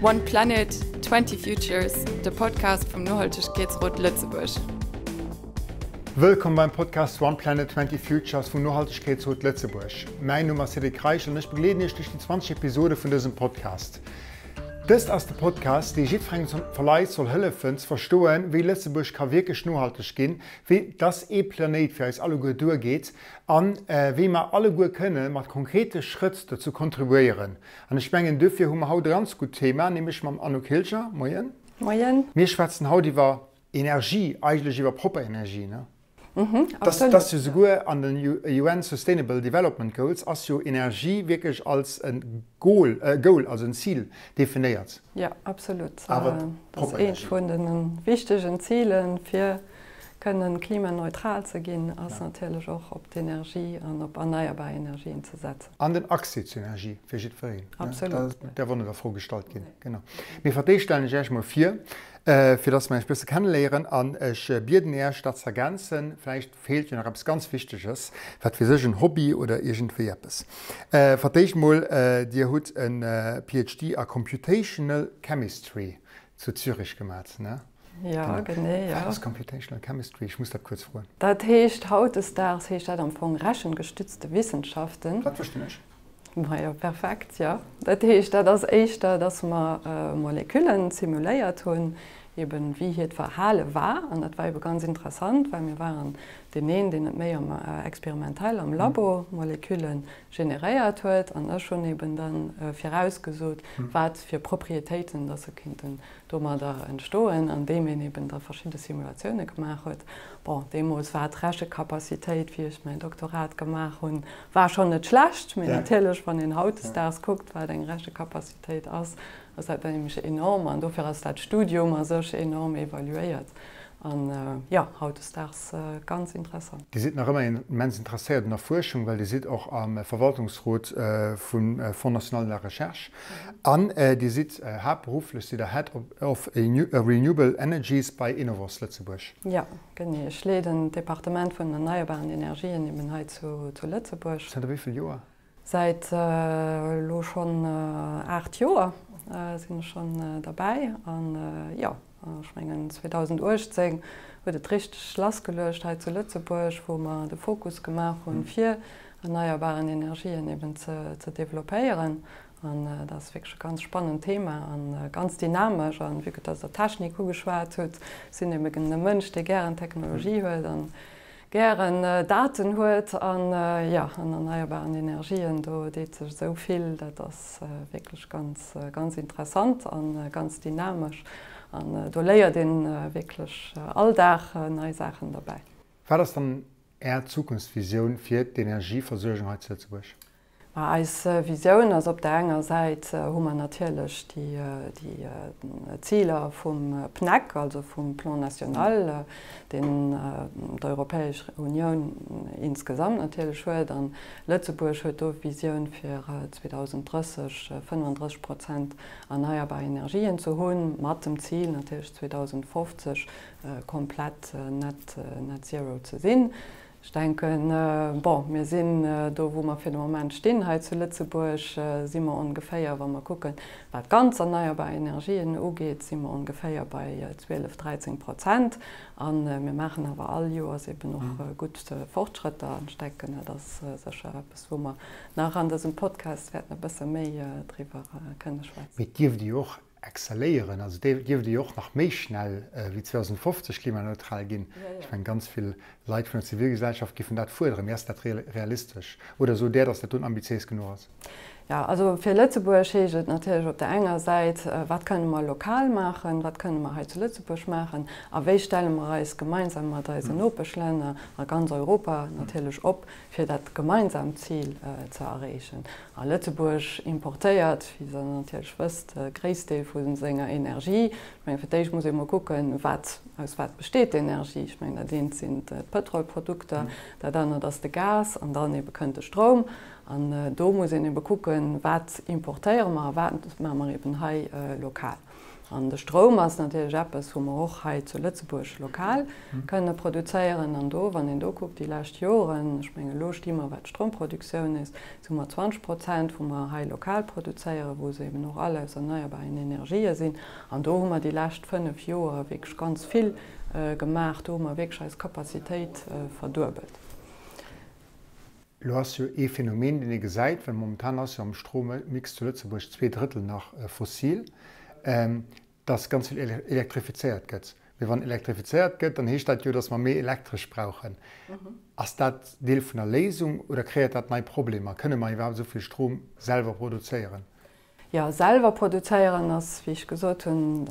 One Planet, 20 Futures, de Podcast vum Nohaltegkeetsrot Lëtzebuerg. Wëllkomm beim Podcast One Planet, 20 Futures vum Nohaltegkeetsrot Lëtzebuerg. Mäin Numm ass Cédric Reichel an ech begleeden Iech duerch déi 20 Episode vun dësem Podcast. Dëst ass de Podcast, dee jiddwerengem vu Leit soll hëllefen ze verstoen, wéi Lëtzebuerg ka wierklech nohalteg ginn, wéi dass ee Planéit fir eis alleguer duergeet an wéi mer alleguer kënne mat konkrete Schrëtt dozou kontribuéieren. An ech mengen, duerfir hu mer haut e ganz gutt Thema, nämlech mam Anouk Hilger. Moien. Moien. Mir schwätzen haut iwwer Energie, eigentlech iwwer propper Energie, ne? Absolut. Dass jo souguer an den UN Sustainable Development Goals ass jo Energie wierklech als e Goal, Goal, also en Zil definéiert. Jo, absolut. Awer propper Energie. Dat ass eent vun de wichtegen Zilen, fir kënnen klimaneutral ze ginn, ass natierlech och op d'Energie an op erneierbar Energien ze setzen. An den Accès zur Energie fir jiddwereen. Absolut. Dat däerf och net a Fro gestallt ginn. Genau. Mee fir d'éischt stellen ech Iech emol vir, fir dass mer Iech e bësse kenneléieren. An ech bieden Iech, dat ze ergänzen. Vläicht feelt jo nach eppes ganz Wichteges, wat weess ech, en Hobby oder iergendwéi eppes. Fir d'éischt emol, Dir hutt e PhD a Computational Chemistry zu Zürich gemat, ne? Ja, genee, ja. Wat ass Computational Chemistry? Ech muss dat kuerz froen. Dat heescht, hautdesdaags heescht dat am Fong rechengestützte Wissenschaften. Dat verstinn ech. Majo, perfekt, jo. Dat heescht, dat ass éischter, dass mer Moleküllen simuléiert hunn, eben wéi hiert Verhale war. An dat war ebe ganz interessant, well mir waren deen een, deen et méi am experimentell am Labo Molekülle generéiert huet. An ech hunn eben dann virausgesot, wat fir Proprietéiten dass se kinnten domadder entstoen, andeem een eben da verschidde Simulatioune gemaach huet. Bon, deemools war d'Rechekapazitéit, wéi ech mäin Doktorat gemaach hunn, war schonn net schlecht, mee natierlech, wann een hautdesdaags kuckt, wat eng Rechekapazitéit ass, ass dat nämlech enorm. An dofir ass dat Studium a sech enorm evaluéiert. An jo, hautdesdaags ganz interessant. Dir sidd nach ëmmer immens interesséiert un der Fuerschung, well Dir sidd och am Verwaltungsrot vum Fonds national de la recherche. An Dir sidd haaptberufflech sidd Der Head of Renewable Energies bei Enovos Lëtzebuerg. Jo, genee. Ech leeden d'Departement vun den erneierbaren Energien eben hei zu Lëtzebuerg. Zënter wéi vill Joer? Säit elo schonn 8 Joer sinn ech schonn derbäi. An jo, ech mengen 2018 huet et richteg lassgeluecht hei zu Lëtzebuerg, wou mer de Fokus gemaach hunn, fir erneierbaren Energien eben ze developpéieren. An dat ass wierklech e ganz spannend Thema a ganz dynamesch. An vue que dass Der Technik ugeschwat hutt, ech sinn eben e Mënsch, dee gären Technologie huet a gären Daten huet. An jo, an erneierbaren Energien, do deet sech esou vill. Dat ass wierklech ganz, ganz interessant a ganz dynamesch. An do léiert ee wierklech all Dag nei Saachen derbäi. Wat ass dann Är Zukunftsvisioun fir d'Energieversuergung hei zu Lëtzebuerg? Ma eis Visioun ass, op der enger Säit hu mer natierlech déi Ziler vum PNEC, also vum Plan national, deen d'Europäesch Unioun insgesamt natierlech huet. An Lëtzebuerg huet do d'Visioun fir 2030 35 Prozent erneierbar Energien ze hunn, mat dem Zil natierlech 2050 komplett net net zero ze sinn. Ech denken, bon, mir sinn do wou mer fir de Moment stinn hei zu Lëtzebuerg, si mer ongeféier, wa mer kucken, wat ganz erneierbar Energien ugeet, si mer ongeféier bei 12, 13 Prozent. A mir maachen awer all Joers eben och gutt Fortschrëtter. An ech denken, dat ass sécher eppes, wou mer nach an dësem Podcast wäerten e bësse méi driwwer kënne schwätzen. Mee et dierft ee jo och Excelléieren, also dierft ee jo och nach méi schnell wéi 2050 klimaneutral ginn. Ech mengen, ganz vill Leit vun der Zivilgesellschaft géifen dat fuerderen. Mee ass dat realistesch? Oder sot Där, datt dat dunn ambitiéis genuch ass? Jo, also fir Lëtzebuerg heescht et natierlech op der enger Säit, wat kënne mer lokal maachen, wat kënne mer hei zu Lëtzebuerg maachen a wéi stelle mer eis gemeinsam mat eisen Nopeschlänner a ganz Europa natierlech op, fir dat gemeinsaamt Zil ze erreechen. A Lëtzebuerg importéiert, wéi Der natierlech wësst, e Gréisstdeel vu senger Energie. Ech mengen, fir d'éischt muss ee mol kucken, wat, aus wat besteet d'Energie. Ech mengen, dat eent sinn d'Pëtrolprodukter, dat anert ass de Gas an dann ebe kënnt de Stroum. An do muss een ebe kucken, wat importéiere mer a wat maache mer eben hei lokal. An de Stroum ass natierlech eppes, wou mer och hei zu Lëtzebuerg lokal kënne produzéieren. An do, wann een do kuckt déi lescht Joren, ech mengen elo sti mer, wat d'Stroumproduktioun is, si mer 20 Prozent, wou mer hei lokal produzéieren, wou se eben och all aus erneierbaren Energië sinn. An do hu mer déi lescht 5 Joer wierklech ganz vill gemaach. Do hu mer wierklech eis Capacitéit verduebelt. Elo ass jo ee Phänomen, deen ee gesäit, well momentan ass jo am Strommix zu Lëtzebuerg 2/3 nach fossil, dass ganz vill elektrifizéiert gëtt. Mee wann elektrifizéiert gëtt, dann heescht dat jo, dass mer méi Elektresch brauchen. Ass dat Deel vun der Léisung oder kreéiert dat nei Problemer? Kënne mer iwwerhaapt esou vill Strom selwer produzéieren? Jo, selwer produzéieren ass, wéi ech gesot hunn,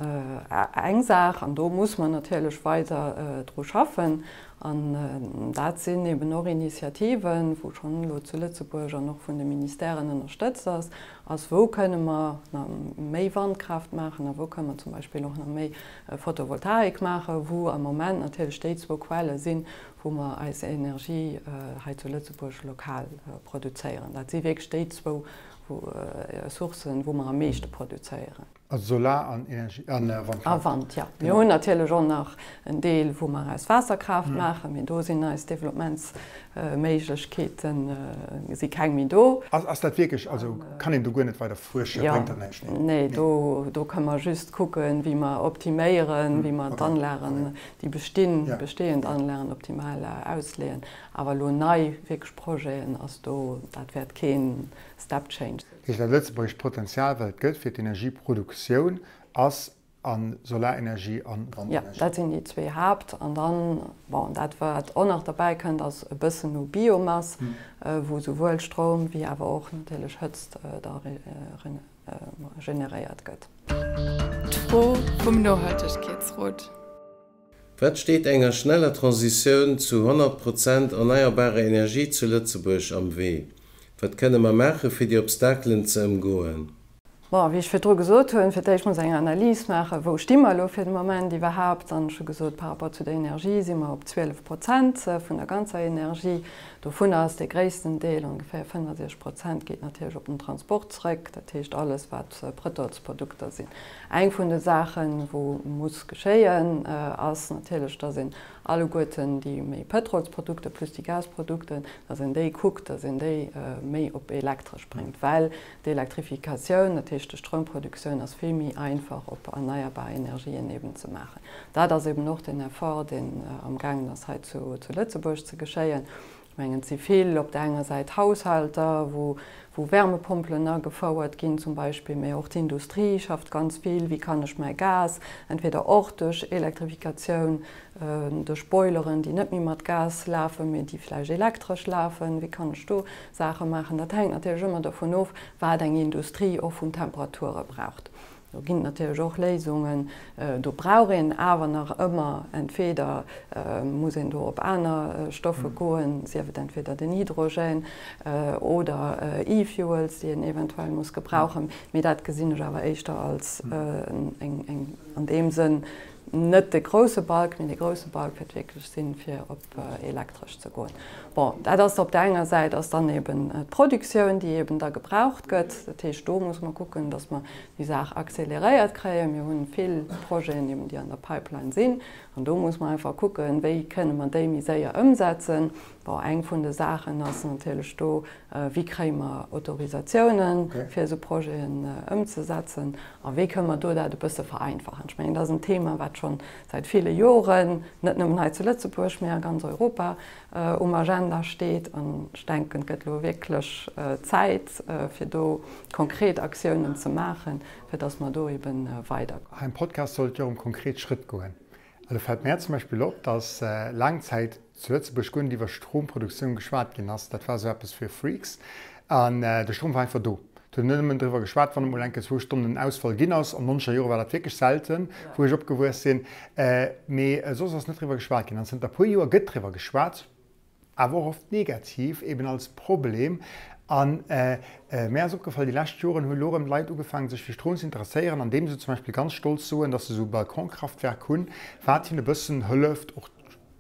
eng Saach an do muss mer natierlech weider dru schaffen. An dat sinn eben och Initiativen, wou schonn elo zu Lëtzebuerg an och vun de Ministèren ënnerstëtzt ass, ass wou kënne mer nach méi Wandkraaft maachen a wou kënne mer zum Beispill och nach méi Photovoltaik maachen, wou am Moment natierlech déi zwou Quelle sinn, wou mer eis Energie hei zu Lëtzebuerg lokal produzéieren. Dat si wierklech déi zwou Sourcen, wou mer am meeschte produzéieren. Also Solar an Energie, an Wandkraaft. A Wand, jo. Mir hunn natierlech och nach en Deel, wou mer aus Waasserkraaft maachen, mee do sinn eis Developpementsméiglechkeeten, si keng méi do. Ass dat wierklech, also kann een do guer net weider fuerschen, bréngt dat näischt? Nee, do, do kënne mer just kucken, wéi mer optiméieren, wéi mer d'Anlagen, déi bestinn, bestehend Anlagen optimal ausleeën. Awer elo nei wierklech Projeten ass do, dat wäert kee Step change sinn. Heescht dat lëtzebuergescht Potenzial wat et gëtt fir d'Energieproduktioun ass a Solarenergie an Wandenergie? Jo, dat sinn déi zwee Haapt. An dann, bon, dat wat och nach derbäi kënnt ass e bëssen u Biomass, wou souwuel Stroum wéi awer och natierlech Hëtzt da generéiert gëtt. D'Fro vum Nohaltegkeetsrot. Wat steet enger schneller Transitioun zu 100 Prozent erneierbarer Energie zu Lëtzebuerg am Wee? Wat kënne mer maache fir déi Obstakelen ze ëmgoen? Bon, wéi ech virdru gesot hunn, fir d'éischt muss eng Analys maachen, wou sti mer elo fir de Moment iwwerhaapt. An ech hu gesot, par rapport zu der Energie si mer op 12 Prozent vun der ganzer Energie. Dovunner ass dee gréissten Deel, ongeféier 65 Prozent, geet natierlech op den Transport zrëck, dat heescht alles wat Pëtrolsprodukter sinn. Eng vun de Saachen, wou muss geschéien, ass natierlech, dass een alleguerten déi méi Pëtrolsprodukte plus déi Gasprodukten, dass een déi kuckt, dass een déi méi op elektresch bréngt, well d'Elektrifikatioun, dat heescht de Stroumproduktioun, ass vill méi einfach op erneierbar Energien eben ze maachen. Dat ass eben och den Effort, deen amgaangen ass hei zu Lëtzebuerg ze geschéien. Ech mengen, et si vill op där enger Säit Haushalter, wou Wärmepompelen agefouert ginn zum Beispill, mä och d'Industrie schafft ganz vill, wéi kann ech mäi Gas entweder och duerch Elektrifikatioun, duerch Boileren, déi net méi mat Gas lafen, mä déi vläicht elektresch lafen, wéi kann ech do Saache maachen. Dat hänkt natierlech ëmmer dovun of, wat eng Industrie och vun Temperature braucht. Do ginn et natierlech och Léisungen. Do brauch een awer nach ëmmer, entweder muss een do op aner Stoffe goen, sief et entweder den Hydrogène oder E-Fuels, déi een eventuell muss gebrauchen. Mee dat gesinn ech awer éischter als eng, an deem Sënn net de grouse Balk, mee de grouse Balk wäert wierklech sinn, fir op elektresch ze goen. Bon, dat ass op där enger Säit ass dann eben d'Produktioun, déi eben da gebraucht gëtt. Dat heescht, do muss mer kucken, datt mer déi Saach accéléréiert kréien. Mir hu vill Projeten eben, déi an der Pipeline sinn. An do muss mer einfach kucken, wéi kënne mer déi méi séier ëmsetzen. Bon, eng vun de Saachen ass natierlech do, wéi kréie mer Autorisatiounen, fir esou Projeten ëmzesetzen a wéi kënne mer do dat e bësse vereinfachen. Ech mengen, dat ass en Thema, wat scho säit ville Joren, net nëmmen hei zu Lëtzebuerg, mä a ganz Europa um Agenda steet. An ech denken, et gëtt elo wierklech Zäit, fir do konkret Aktiounen ze maachen, fir datt mer do ebe weiderkommen. Hei am Podcast soll et jo och ëm konkret Schrëtt goen. An do fält mär zum Beispill op, dass laang Zäit zu Lëtzebuerg guer net iwwer Stromproduktioun geschwat ginn ass. Dat war esou eppes fir Freaks. An de Strom war einfach do. Et huet een net nëmmen driwwer geschwat, wann et mol eng Kéier zwou Stonnen en Ausfall ginn ass. An nonzeger Jore war dat wierklech selten, wou ech opgewuess sinn. Mee soss ass net driwwer geschwat ginn. An zënter e puer Joer gëtt driwwer geschwat. Awer och oft negativ, eben als Problem. An mär ass opgefall, déi lescht Joren hu lo erëm Leit ugefaangen, sech fir Strom ze interesséieren, andeem se zum Beispill ganz stolz soen, dass se esou e Balkonkraftwerk hunn, wat hinne e bëssen hëlleft, och.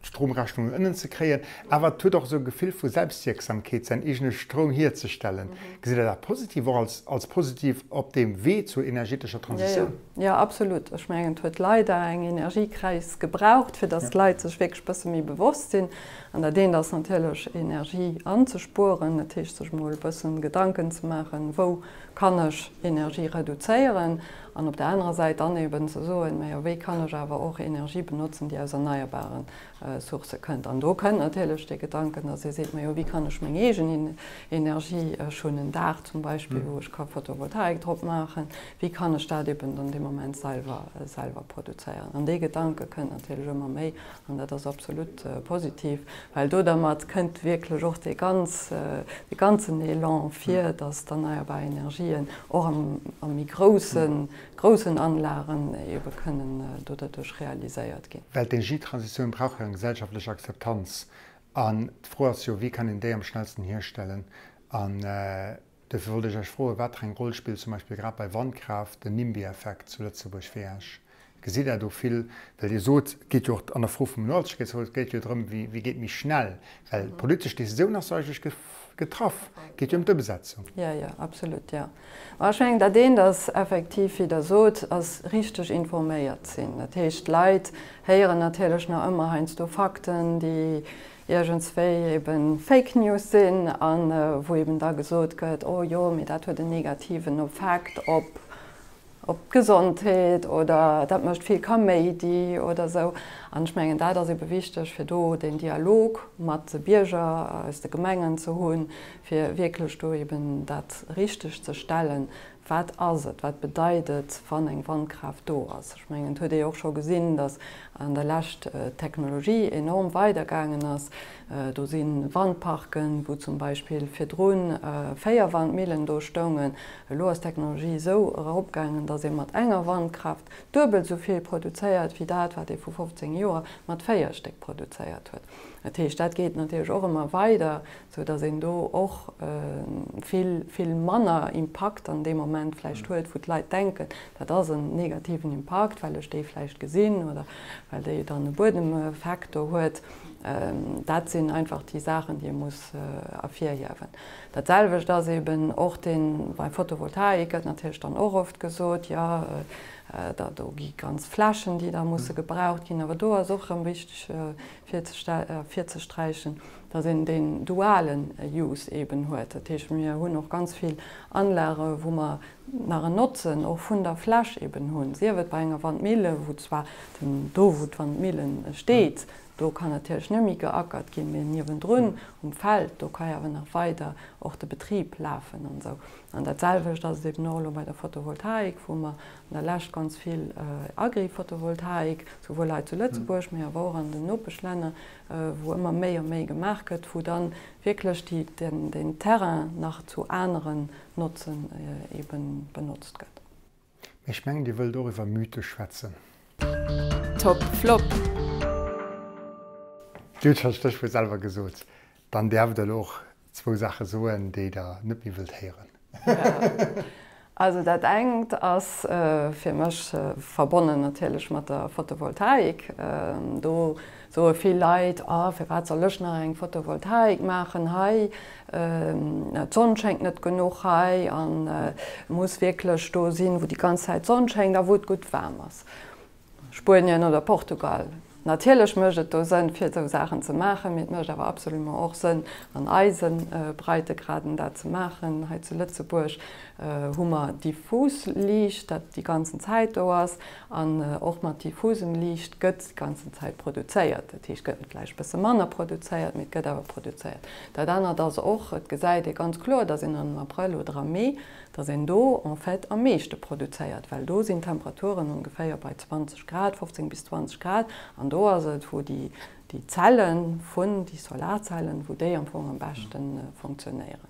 d'Stromrechnung no ënnen ze kréien, awer et huet och esou e Gefill vu Selbstwierksamkeet, säin eegene Stroum hierzestellen. Gesitt Der dat positiv, och als, als positiv op deem Wee zur energetescher Transitioun? Jo, jo, absolut. Ech mengen, et huet leider eng Energiekris gebraucht, fir datt d'Leit sech wierklech e bësse méi bewosst sinn. An dat eent ass natierlech, Energie anzespueren, dat heescht, sech emol e bëssen Gedanken ze maachen, wou kann ech Energie reduzéieren, an op der anerer Säit dann eben ze soen, majo, wéi kann ech awer och Energie benotzen, déi aus erneierbare Sourcë kënnt. An do kënnt natierlech dee Gedanken, datt ee seet, majo, wéi kann ech meng eegen Energie, ech hunn en Daach zum Beispill, wou ech ka Photovoltaik drop maachen, wéi kann ech dat eben dann dee Moment selwer, selwer produzéieren. An dee Gedanke kënnt natierlech ëmmer méi An dat ass absolut positiv, well do dermat kënnt wierklech och dee ganz, dee ganzen Elan fir, dass d'erneierbar Energien och am, a méi groussen, groussen Anlagen ebe kënnen do derduerch realiséiert ginn. Well d'Energietransitioun brauch jo eng gesellschaftlech Akzeptanz. An d'Fro ass jo, Wéi kann een déi am schnellsten hierstellen? An Duerfir wollt ech Iech froen, wat fir eng Roll spillt zum Beispill grad bei Wandkraaft den NIMBY-Effekt zu Lëtzebuerg fir Iech? Gesitt Der do vill? Well Dir sot, et geet jo och an der Fro vum Nohaltegkeetsrot, et geet jo drëm, wéi geet méi schnell, well d'politesch Décisioun ass jo eigentlech getraff, et geet jo ëm d'Ëmsetzung. Jo, jo, absolut, jo. Ma ech mengen, dat eent ass effektiv, wéi Der sot, ass richteg informéiert sinn. Dat heescht, d'Leit héieren natierlech nach ëmmer heiansdo Fakten, déi iergendswéi eben Fake News sinn a wou eben da gesot gëtt, oh jo, mee dat huet en negativen Effekt op op d'Gesondheet oder dat mécht vill Kaméidi oder esou. An ech mengen, dat ass ebe wichteg, fir do den Dialog mat de Bierger aus de Gemengen ze hunn, fir wierklech do eben dat richteg ze stellen, Wat ass et, wat bedeit et, wann eng Wandkraaft do ass? Ech mengen, et huet ee jo och scho gesinn, datt an der Lescht d'Technologie enorm weidergaangen ass. Do si Wandparken, wou zum Beispill virdru 4 Wandmillen do stoungen. Elo ass d'Technologie esou eropgaangen, datt ee mat enger Wandkraaft duebel esou vill produzéiert, wéi dat, wat ee vu 15 Joer mat 4 Stéck produzéiert huet. Dat heescht, dat geet natierlech och ëmmer weider. sou dass een do och vill, vill manner Impakt an deem Moment vläicht huet, wou d'Leit denken, dat ass en negativen Impakt, well ech déi vläicht gesinn oder well déi dann e Buedemeffekt do huet. Dat sinn einfach déi Saachen, déi ee muss ervirhiewen. Dat selwecht ass eeben och dee bei Photovoltaik gëtt natierlech dann och oft gesot, jo, da do gi ganz Flächen, déi da musse gebraucht ginn. Awer do ass och erëm wichteg ervirzesträichen, dass een deen dualen Use eeben huet. Dat heescht, mir hunn och ganz vill Anlage wou mer nach en Notzen och vun der Fläch eeben hunn, sief et bei enger Wandmille, wou zwar den, do wou d'Wandmille steet, do kann natierlech net méi geackert ginn, mee niewendrun um Feld, do ka jo awer nach weider och de Betrib lafen an esou. An dat selwecht ass et eeben och elo bei der Photovoltaik, wou mer an der Lescht ganz vill Agri-Photovoltaik, souwuel hei zu Lëtzebuerg, mee awer och an den Nopeschlänner, wou ëmmer méi a méi gemaach gëtt, wou da wierklech den Terrain nach zu aneren Notzen ebe benotzt gëtt. Mee ech mengen, Dir wëllt och iwwer Mythe schwätzen. Top Flop. Dir hutt scho d'Stéchwuert selwer gesot. Dann däerft Der elo och zwou Saache soen, déi Der net méi wëllt héieren. Also dat engt ass fir mech verbonnen natierlech mat der Photovoltaik. Do soe vill Leit, oh firwat soll ech nach eng Photovoltaik maachen hei, d'Sonn schéngt net genuch hei an et muss wierklech do sinn, wou déi ganz Zäit d'Sonn schéngt a wou et gutt waarm ass. Spuenien oder Portugal. Natierlech mécht et do Sënn, fir esou Saachen ze maachen, mee et mécht awer absolument och Sënn, an eise Breitegraden dat ze maachen. Hei zu Lëtzebuerg hu mer diffus Liicht, dat déi ganzen Zäit do ass, an och mat diffusem Liicht gëtt déi ganzen Zäit produzéiert. Dat heescht, gëtt vläicht e bësse manner produzéiert, mee et gëtt awer produzéiert. Dat anert ass och, et gesäit ee ganz kloer, datt een am Abrëll oder am Mee dass een do en fait am meeschte produzéiert, well do sinn d'Temperaturen ongeféier bei 20 Grad, 15 bis 20 Grad, an do ass et, wou déi déi Zelle vun, déi Solarzellen, wou déi am Fong am beschte funktionéieren.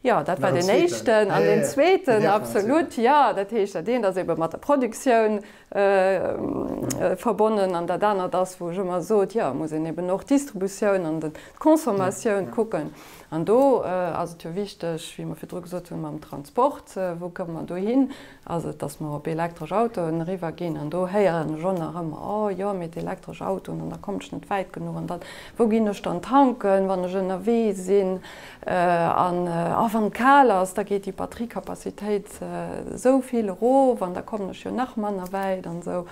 Jo, dat war deen éischten. An deen zweeten, absolut, jo, dat heescht, dat eent ass ebe mat der Produktioun verbonnen an dat anert ass, wou ech ëmmer sot, jo, muss een eben och d'Distributioun an d'Consommatioun kucken. An do ass et jo wichteg, wéi mer virdru gesot hunn, mam Transport, wou komme mer do hin? Ass et, datt mer op elektresch Autoen eriwwer ginn? An do héieren ech och nach ëmmer, Oh jo, mee d'elektresch Autoen, an da kommt ech net wäit genuch, an dann, wou ginn ech dann tanken, wann ech ënnerwee sinn? An, oh, wann et kal ass, da geet déi Batteriekapazitéit esou vill erof an da kommen ech jo nach manner wäit an esou.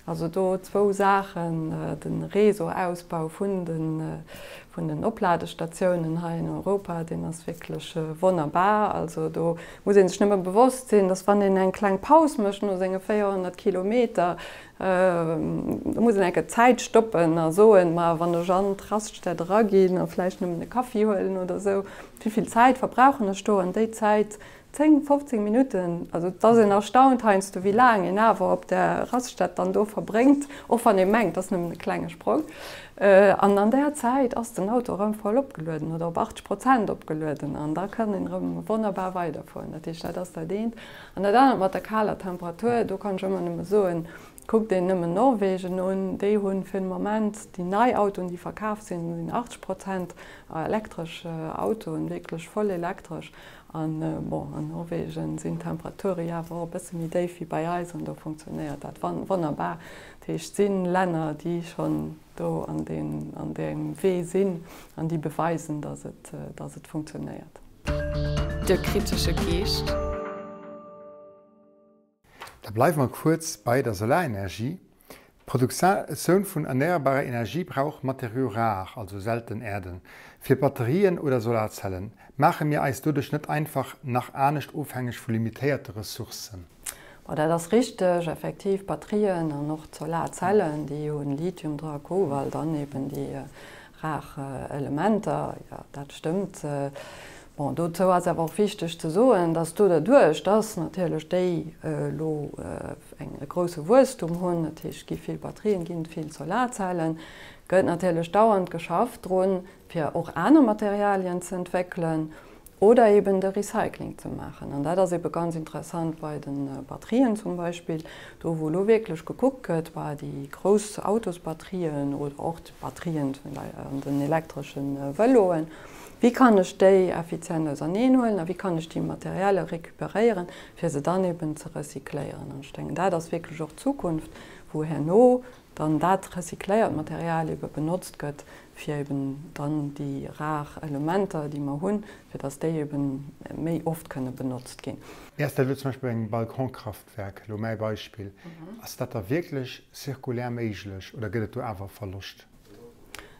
Also do zwou Saachen, de Réseauausbau vun den Opladestatiounen hei in Europa, deen ass wierklech wonnerbar. Also do muss ee sech nëmme bewosst sinn, dass wann een eng kleng Paus mécht no senge 400 Kilometer, do muss een eng Kéier d'Zäit stoppen a soen, ma wann ech an d'Raststätt eraginn a vläicht nëmmen e Kaffi huelen oder esou, wéi vill Zäit verbrauchen ech do? An déi Zäit 10, 15 Minutten, also et ass een erstaunt heiansdo wéi laang een awer op där Raststätt dann do verbréngt, och wann ee mengt, et ass nëmmen e klenge Sprong. An an där Zäit ass den Auto erëm voll opgelueden oder op 80 Prozent opgelueden an da kann een erëm wonnerbar weiderfueren. Dat heescht, dat ass dat eent. An dat anert mat der kaler Temperatur, do kann ech ëmmer nëmme soen, kuckt een nëmmen Norwegen un, déi hunn fir de Moment, déi nei Autoen, déi verkaf sinn, sinn 80 Prozent elektresch Autoen, wierklech voll elektresch. An bon, an Norwegen sinn d'Temperature jo awer och e bësse méi déif wéi bei eis an do funktionéiert dat wonnerbar. Dat heescht, et si Länner, déi schonn do an deem, an deem Wee sinn an déi beweisen, datt et, datt et funktionéiert. De kritesche Geescht. Da bleiwe mer kuerz bei der Solarenergie. D'Produktioun vun erneierbarer Energie brauch Matériaux rares, also selten Erden, fir Batterien oder Solarzellen. Maache mir eis doduerch net einfach nach anescht ofhängeg vu limitéierte Ressourcen? Bon, dat ass richteg. Effektiv, Batterien an och d'Solarzellen, déi hu Lithium dra, Kobalt an eben déi rar Elementer. Jo, dat stëmmt. Bon, dozou ass awer och wichteg ze soen, dass do derduerch, dass natierlech déi elo eng e grousse Wuesstum hunn, dat heescht, et gi vill Batterien, et ginn vill Solarzellen, gëtt natierlech dauernd geschafft drun, fir och aner Materialien ze entwéckelen oder eben de Recycling ze maachen. An dat ass ebe ganz interessant bei de Batterien zum Beispill, do wou elo wierklech gekuckt gëtt, bei déi grouss Autosbatterien oder och d'Batterien an den elektresche Vëloen, Wéi kann ech déi effizient auserneen huelen a wéi kann ech déi Materialie recuperéieren, fir se dann eben ze recycléieren? An ech denken, dat ass wierklech och d'Zukunft, wou herno dann dat recycléiert Material ebe benotzt gëtt, fir eben dann déi rar Elementer, déi mer hunn, fir datt déi eben méi oft kënne benotzt ginn. Mee ass dat elo zum Beispill bei engem Balkonkraftwerk, elo mäi Beispill, ass dat da wierklech zirkulär méiglech oder gëtt et do awer Verloscht?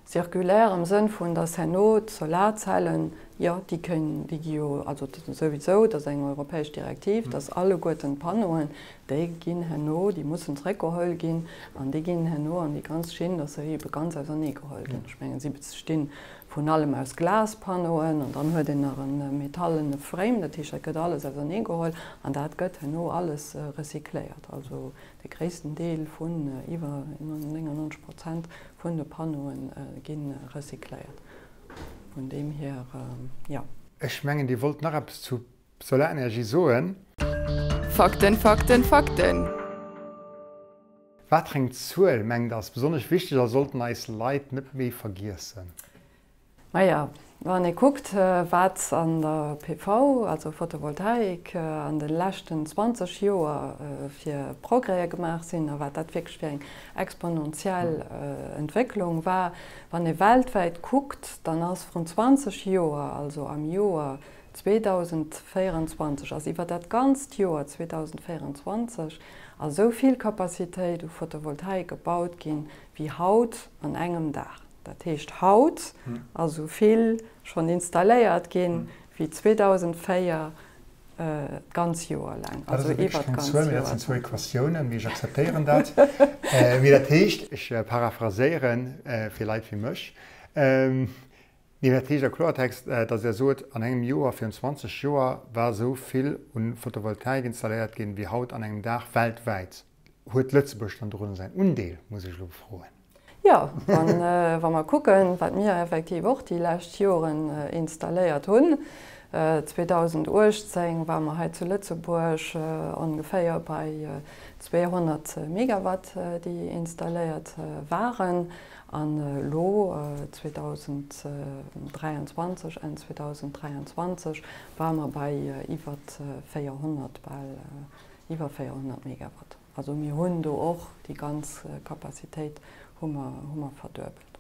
Circulaire am Sënn vun, dass herno d'Solarzellen, jo, déi kënn, déi gi jo, also souwisou, dat ass eng europäesch Direktiv, dass alleguerten d'Panneauen, déi ginn herno, déi mussen zréckgeholl ginn an déi ginn herno an déi ganz Schinn, dass se ebe ganz auserneegeholl ginn. Ech mengen, si bestinn vun allem aus Glaspanneauen an dann huet een nach e metallene Frame, dat heescht, dat gëtt alles auserneegeholl an dat gëtt herno alles recycléiert. Also De gréissten Deel vun iwwer 99 Prozent vun de Panneaue gi recycléiert. Vun deem hier, jo. Ech mengen, Dir wollt nach eppes zu Solarenergie soen. Fakten, Fakten, Fakten! Wat fir eng Zuel, mengt Der, ass besonnesch wichteg a sollten eis Leit net méi vergiessen? Maja, wann ee kuckt, wat an der PV, also Photovoltaik, an de leschten 20 Joer fir Progrèse gemaach sinn a wat dat wierklech fir eng exponentiell Entwécklung war, wann ee weltwäit kuckt, dann ass vrun 20 Joer, also am Joer 2024, ass iwwer dat ganzt Joer 2024 ass esou vill Capacitéit u Photovoltaik gebaut ginn, wéi haut an engem Dag. Dat heescht, haut ass esou vill schonn installéiert ginn, wéi 2004 d'ganz Joer laang, also iwwer d'ganz Joer. Dat sinn zwou Equatiounen, mee ech akzeptéieren dat. Mee dat heescht, ech paraphraséieren fir Leit wéi mech, mee dat heescht a Kloertext, datt Der sot, an engem Joer virun 20 Joer war esou vill u Photovoltaik installéiert ginn, wéi haut an engem Dag weltwäit. Huet Lëtzebuerg dann dorunner säin Undeel, muss ech elo froen? Jo, wa mer kucken, wat mir effektiv och déi lescht Joren installéiert hunn. 2018 ware mer hei zu Lëtzebuerg ongeféier bei 200 Megawatt, déi installéiert waren. An elo 2023, Enn 2023, ware mer bei iwwer 400, bal iwwer 400 Megawatt. Also mir hunn do och déi ganz Capacitéit hu mer, hu mer verduebelt.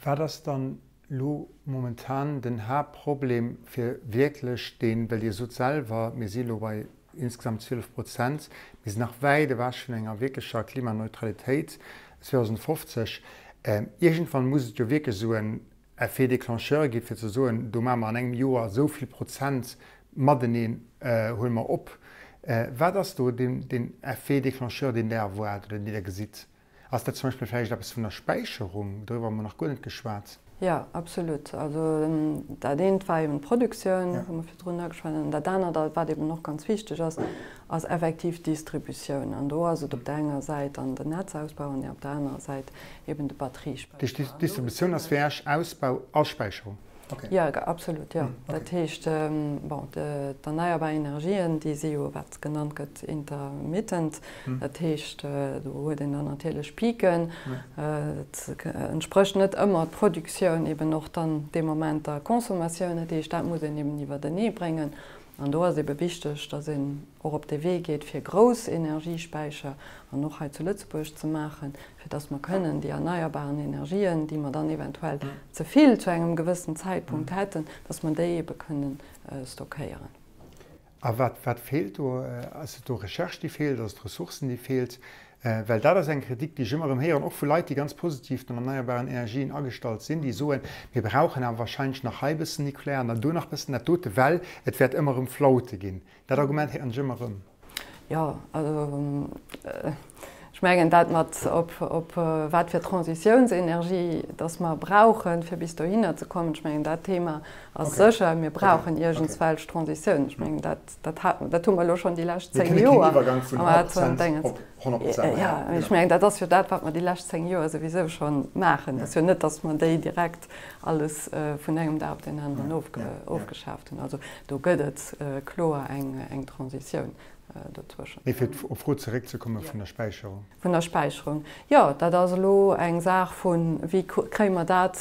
Wat ass dann elo momentan den Haaptproblem fir wierklech deen, well Dir sot selwer, mir si elo bei insgesamt 12 Prozent, mir sinn nach wäit ewech vun enger wierklecher Klimaneutralitéit 2050, iergendwann muss et jo wierklech esou en Effet déclencheur gi fir ze soen, do maache mer an engem Joer esou vill Prozent mateneen huele mer op. Wat ass do deen Effet déclencheur, deen Der erwaart oder deen Der gesitt? Ass dat zum Beispill vläicht eppes vun der Späicherung? Doriwwer hu mer nach guer net geschwat. Jo, absolut. Also dat eent war eben d'Produktioun, wou mer virdrun ugeschwat hunn. An dat anert, wat eben och ganz wichteg ass, ass effektiv d'Distributioun. An do ass et op där enger Säit dann den Netzausbau an op där anerer Säit eben de Batteriespäicher. D'Distributioun ass fir Iech Ausbau a Späicherung? Jo, absolut, jo. Dat heescht, bon, d'erneierbar Energien, déi si jo, wat genannt gëtt, intermittent. Dat heescht, do huet een dann natierlech Piken. Et entsprécht net ëmmer d'Produktioun eben och dann dee Moment der Consommatioun. Dat heescht, dat muss een eben iwwertenee bréngen. An do ass ebe wichteg, dass een och op dee Wee geet, fir grouss Energiespäicher an och hei zu Lëtzebuerg ze maachen, fir dass mer kënnen déi erneierbaren Energien, déi mer dann eventuell ze vill zu engem gewëssen Zäitpunkt hätten, dass mer déi ebe kënnen stockéieren. A wat, wat feelt do? Ass et do Recherche, déi feelt? Ass et Ressourcen, déi feelt? Well dat ass eng Kritik, déi ech ëmmer erëm héieren, och vu Leit, déi ganz positiv den erneierbaren Energien agestallt sinn, déi soen, mir brauchen awer wahrscheinlech nach hei e bëssen Nuklear an dann do nach e bëssen dat dote, well et wäert ëmmer erëm Flaute ginn. Dat Argument héieren ech ëmmer erëm. Jo, also ech mengen dat mat op, op wat fir Transitiounsenergie dass mer brauchen, fir bis dohinner ze kommen, ech mengen dat Thema ass sécher. Mir brauchen iergendswelch Transitioun. Ech mengen dat Dat dat hu mer elo schonn déi lescht 10 Joer. Mir kënne keen Iwwergang vun 100 Prozent op 100 Prozent maachen. Jo, ech mengen, dat ass jo dat, wat mer déi lescht 10 Joer souwisou scho maachen. Et ass jo net, datt mer déi direkt alles vun engem Dag op deen aneren ofgeschaaft hunn. Also do gëtt et kloer eng Transitioun dozwëschen. Mee fir op d'Fro zeréckzekomme vun der Späicherung. Vun der Späicherung, jo, dat ass elo eng Saach vu wéi kréie mer dat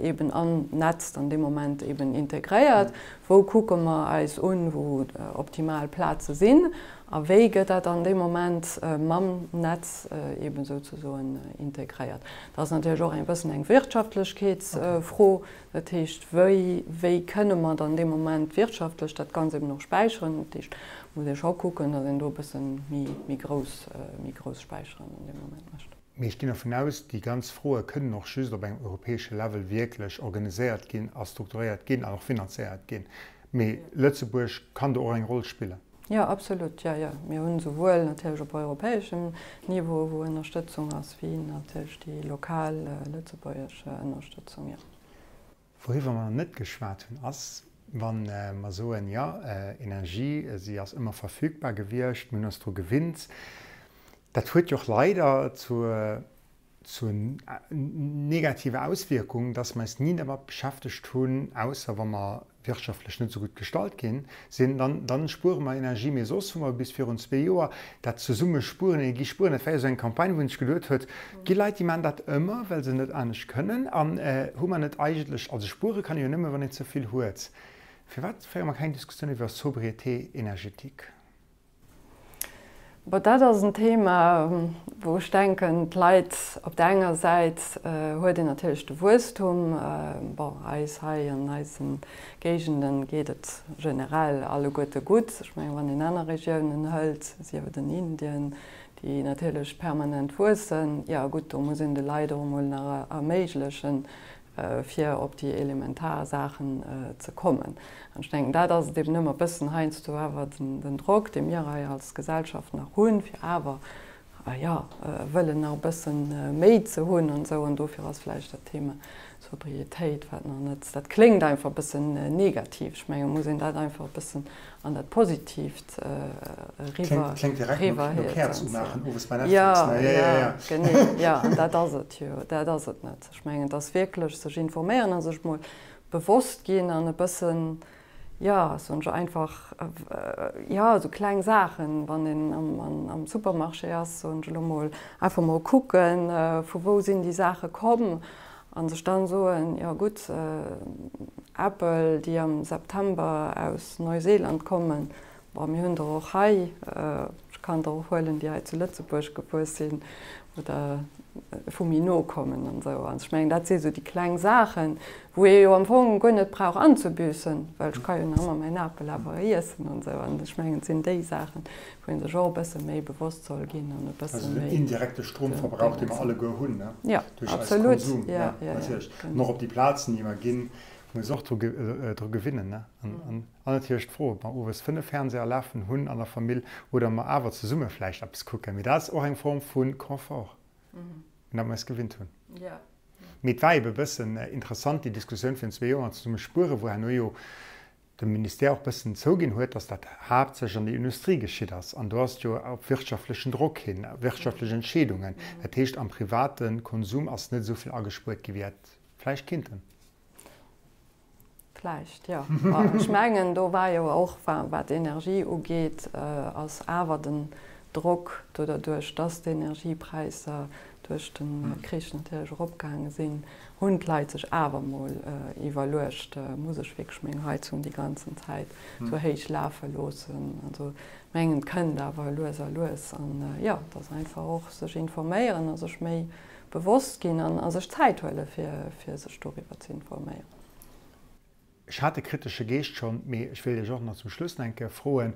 eben an d'Netz dann dee Moment eben integréiert, wou kucke mer eis un, wou optimal Plaze sinn a wéi gëtt dat dann dee Moment mam Netz eben souzesoen integréiert. Dat ass natierlech och e bëssen eng Wirtschaftlechkeetsfro, Dat heescht, wéi, wéi kënne mer dann dee Moment wirtschaftlech dat Ganzt eben och späicheren? Dat heescht, muss ee scho kucken, datt een do e bësse méi, méi grouss, méi grouss Späicheren an deem Moment mécht. Mee ech ginn dervun aus, déi ganz Froe kënnen och just op engem europäesche Level wierklech organiséiert ginn a strukturéiert ginn an och finanzéiert ginn. Mee Lëtzebuerg kann do och eng Roll spillen. Jo, absolut, jo, jo. Mir hunn esouwuel natierlech op europäeschem Niveau, wou Ënnerstëtzung ass, wéi natierlech déi lokal lëtzebuergesch Ënnerstëtzung, jo. Wouriwwer mer nach net geschwat hunn, ass, wa mer soen, jo, Energie, si ass ëmmer verfügbar gewiescht, mir hunn eis dru gewinnt, dat huet jo och leider zur zur negativer Auswierkung, dass mer eis ni dermat beschäftegt hunn, ausser wa mer wirtschaftlech net esou gutt gestallt ginn sinn, dann, dann spuere mer Energie. Mee soss hu mer bis virun zwee Joer dat zesumme spueren, Energie spueren, dat war jo esou eng Campagne, wou een sech geduet huet, et gi Leit, déi maachen dat ëmmer, well se net anescht kënnen. An hu mer net eigentlech, also spuere kann ee jo nëmme wann een ze vill huet. Firwat féiere mer keng Diskussioun iwwer Sobriété énergétique? Bon, dat ass en Thema, wou ech denken, d'Leit, op där enger Säit huet een natierlech de Wuesstum, bon, eis hei an eise Géigende geet et generell alleguerte gutt. Ech mengen, wann een aner Regiounen hëlt, sief et en Indien, déi natierlech permanent wuessen, jo gutt, do muss een de Leit och emol nach erméiglechen, fir op déi elementar Saachen ze kommen. An ech denken, dat ass et eben ëmmer e bëssen heiansdo awer den Drock, dee mir hei als Gesellschaft nach hunn, fir awer, jo, wëllen nach e bësse méi ze hunn an esou. An dofir ass vläicht dat Thema Sobriétéit, wat nach net, dat kléngt einfach e bëssen negativ. Ech mengen, et muss een dat einfach e bëssen an dat Positiivt eriwwer. Kléngt direkt no Käerz umaachen owes bei Netflix, ne? Jo, jo, genee, jo, an dat ass et jo, dat ass et net. Ech mengen, et ass wierklech sech informéieren a sech mol. bewosst ginn an e bëssen, jo, soen ech einfach, jo, esou kleng Saachen, wann een am Supermarché ass, soen ech elo mol, einfach mol kucken, vu wou sinn déi Saache komm a sech dann soen, jo gutt, Äppel, déi am September aus Neuseeland kommen, Bon, mir hunn der och hei, ech kann der och huelen, déi hei zu Lëtzebuerg gewuess sinn oder vu méi no kommen an esou. An ech mengen, dat si sou déi kleng Saachen, wou ee jo am Fong guer net brauch anzebüssen, well ech ka jo nach ëmmer mäin Apel awer iessen an esou. An ech mengen, et sinn déi Saachen, wou ee sech och e bësse méi bewosst soll ginn an e bësse Also den méi indirekte Stromverbrauch, dee mer alleguer hunn, ne? Ja, Duerch eis absolut. Konsum, Ja, ja, ja, natierlech. genau. An och op déi Plazen, déi mer ginn, wou mer eis och dru gewinnen, ne? An An natierlech d'Fro, ob mer owes 5 Fernseher lafen hunn an der Famill oder mer awer zesumme vläicht eppes kucken. Mee dat ass och eng Form vu Confort, un dat mer eis gewinnt hunn. Mee et war ebe bëssen interessant, déi Diskussioun virun zwee Joer mat Zesumme spueren, wou herno jo de Ministère och bëssen zouginn huet, dass dat haaptsächlech an der Industrie geschitt ass. An do ass et jo op wirtschaftlechen Drock hin, wirtschaftlech Entscheedungen. Dat heescht, am private Konsum ass net esou vill agespuert gi wéi hätt vläicht kinnten. Vläicht, jo. Ma ech mengen, do war jo och, wat d'Energie ugeet, ass awer den Drock do derduerch, dass d'Energiepräisser duerch de Krich natierlech eropgaange sinn, hunn d'Leit sech awer emol iwwerluecht, Muss ech wierklech meng Heizung déi ganzen Zäit esou héich lafe loossen? Also ech mengen, et kënnt awer lues a lues. An jo, et ass einfach och sech informéieren a sech méi bewosst ginn an a sech Zäit huele fir sech doriwwer ze informéieren. Ech hat de kritesche Geescht schonn, mee ech wéilt Iech och nach zum Schluss nach eng Kéier froen,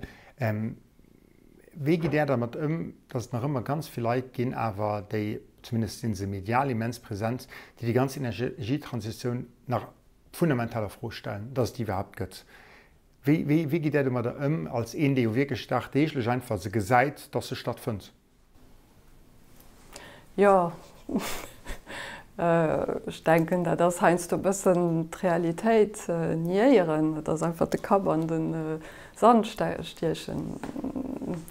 Wéi gitt Där dermat ëm, datt et nach ëmmer ganz vill Leit ginn awer, déi, zumindest si se medial immens present, déi déi ganz Energietransitioun nach fundamental a Fro stellen, datt et déi iwwerhaapt gëtt? Wéi, wéi, wéi gitt Där domadder ëm, als een, dee jo wierklech dagdeeglech einfach se gesäit, datt se stattfënnt? Jo, ech denken, dat ass heiansdo e bëssen d'Realitéit niéieren. Dat ass einfach de Kapp an de Sand stiechen.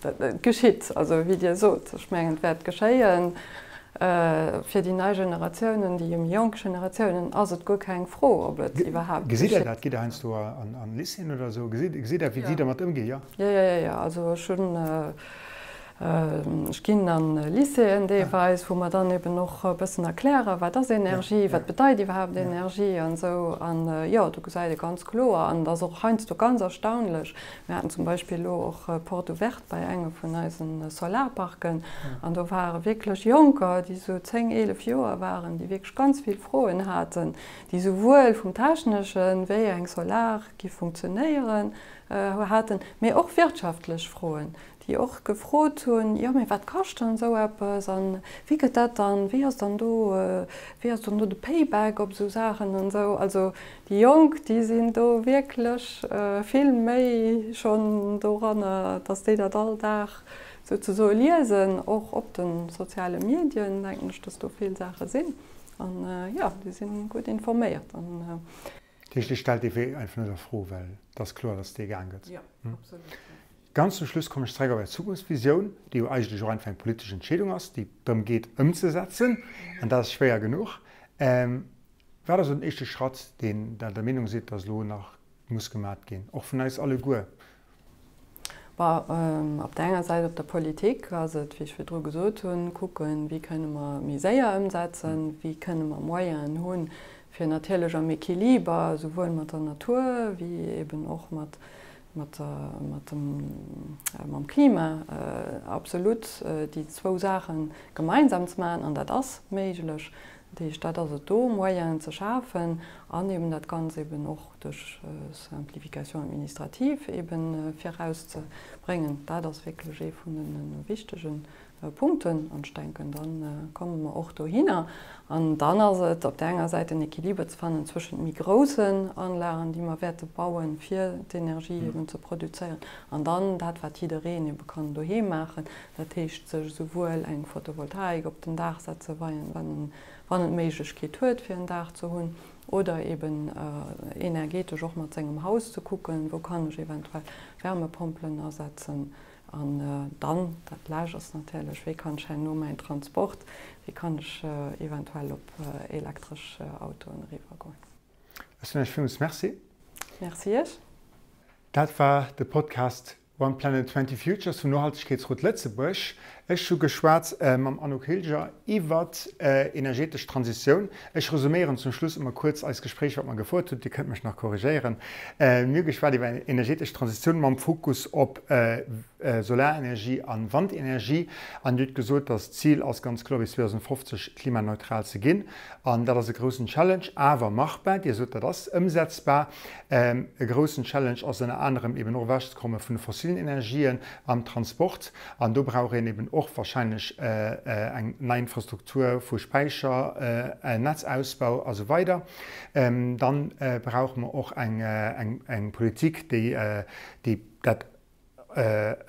Dat geschitt, also wéi Dir sot, ech mengen, et wäert geschéien. Fir déi nei Generatiounen, déi méi jonk Generatiounen ass et guer keng Fro, ob et iwwerhaapt geschitt. Gesitt Der dat? Gitt Der heiansdo an Lycéeën oder esou? Gesitt Der, wéi si dermat ëmginn? Jo, jo, jo, jo. Also ech hunn Ech ginn an Lycéeën deelweis, wou mer dann eben och e bëssen erklären, wat ass Energie, wat bedeit iwwerhaapt Energie an esou. An jo, do gesäit ee ganz kloer, an et ass och heiansdo ganz erstaunlech, mir haten zum Beispill elo och Porte ouverte bei engem vun eise Solarparken an do ware wierklech Jonker, déi esou 10, 11 Joer waren, déi wierklech ganz vill Froen haten, déi souwuel vum Techneschen, wéi eng Solar giff funktionéieren, haten, mee och wirtschaftlech Froen, déi och gefrot hunn, jo mee wat kascht dann esou eppes an wéi gëtt dat dann, wéi ass dann do, wéi ass dann do de Payback op esou Saachen an esou. Also déi Jonk, déi sinn do wierklech vill méi schonn doranner, datt déi dat all Dag souzesoe liesen, och op de soziale Medien denken ech, datt do vill Saache sinn an jo, déi si gutt informéiert an. Dat heescht, Dir stellt dee Wee einfach net a Fro, well et ass kloer, datt dee gaang gëtt. Jo, absolut. Ganz zum Schluss kommen ech zeréck op Är Zukunftsvisioun, déi jo eigentlech och einfach eng politesch Entscheedung ass, déi drëm geet ëmzesetzen, an dat ass schwéier genuch. Wat ass elo den éischte Schratt, deen Der der Meenung sidd, datt elo nach muss gemat ginn, och vun eis alleguer? Bon, op der enger Säit, op der Politik ass et, wéi ech virdru gesot hunn, kucken, wéi kënne mer méi séier ëmsetzen, wéi kënne mer Moyenen hunn, fir natierlech am Equiliber souwuel mat der Natur wéi eben och mat, mat der, mat dem, mam Klima absolut déi zwou Saache gemeinsam ze maachen. An dat ass méiglech. Dat heescht, dat ass et do, Moyenen ze schafen an eben dat Ganzt eben och duerch Simplification administrative eben virauszebréngen. Dat ass wierklech ee vun de wichtege Punkten. An ech denken, da komme mer och dohinner. An dann ass et op där enger Säit en Equiliber ze fannen zwëschent méi groussen Anlagen, déi mer wäerte bauen, fir d'Energie eben ze produzéieren, an dann dat, wat jiddereen ebe kann doheem maachen, dat heescht sech esouwuel eng Photovoltaik op den Daach setzen, wann en d'Méiglechkeet huet, fir en Daach ze hunn, Oder eben energetesch och mat sengem Haus ze kucken, wou kann ech eventuell Wärmepompelen asetzen. An dann, dat Lescht ass natierlech, wéi kann ech herno mäin Transport, wéi kann ech eventuell op elektresch Autoen eriwwergoen. Ech soen Iech villmools Merci. Merci Iech. Dat war de Podcast One Planet 20 Futures vum Nohaltegkeetsrot Lëtzebuerg. Ech hu geschwat mam Anouk Hilger iwwert energetesch Transitioun. Ech resuméieren zum Schluss emol kuerz eist Gespréich, wat mer gefouert hunn. Dir kënnt mech nach korrigéieren. Mir hu geschwat iwwer energetesch Transitioun mam Fokus op Solarenergie an Wandenergie. An Dir hutt gesot, dass d'Zil ass ganz kloer bis 2050 klimaneutral ze ginn. An dat ass e groussen Challenge, awer machbar. Dir sot, dat ass ëmsetzbar. E groussen Challenge ass ënner anerem eben och ewechzekomme vun de fossilen Energien am Transport. An do brauch een eben och wahrscheinlech eng nei Infrastruktur vu Späicher, Netzausbau a sou weider. Dann brauche mer och eng Politik, déi dat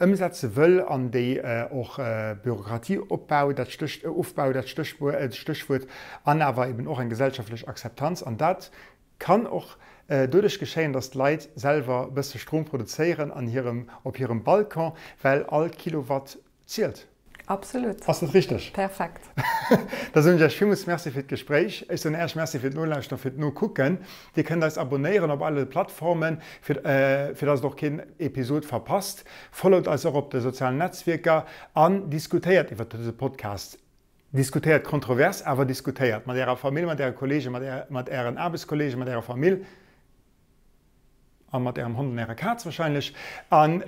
ëmsetze wëll an déi och Bürokratieopbau, dat Stéch, Ofbau, dat Stéchwuert, an awer eben och eng gesellschaftlech Akzeptanz. An dat kann och doduerch geschéien, datt d'Leit selwer e bësse Strom produzéieren an hirem, op hirem Balcon, well all Kilowatt zielt. Absolut. Ass dat richteg? Perfekt. Da soen ech Iech villmools Merci fir d'Gespréich. Ech soen Äech Merci fir d'Nolauschteren, fir d'Nokucken. Dir kënnt eis abonnéieren op alle Plattformen, fir fir dass et och keen Episod verpasst. Followt eis och op de sozialen Netzwierker an diskutéiert iwwert dëse Podcast. Diskutéiert kontrovers, awer diskutéiert mat Ärer Famill, mat Äre Kollegen, mat Ären Aarbechtskollegen, mat Ärer Famill. A mat ärem Hond an ärer Kaz wahrscheinlech. An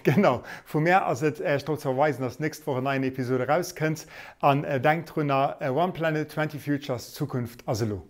genau, vu mär ass et Äech drop ze verweisen, dass d'nächst Woch en neien Episode erauskënnt. An denkt drunner, One Planet, 20 Futures, d'Zukunft ass elo.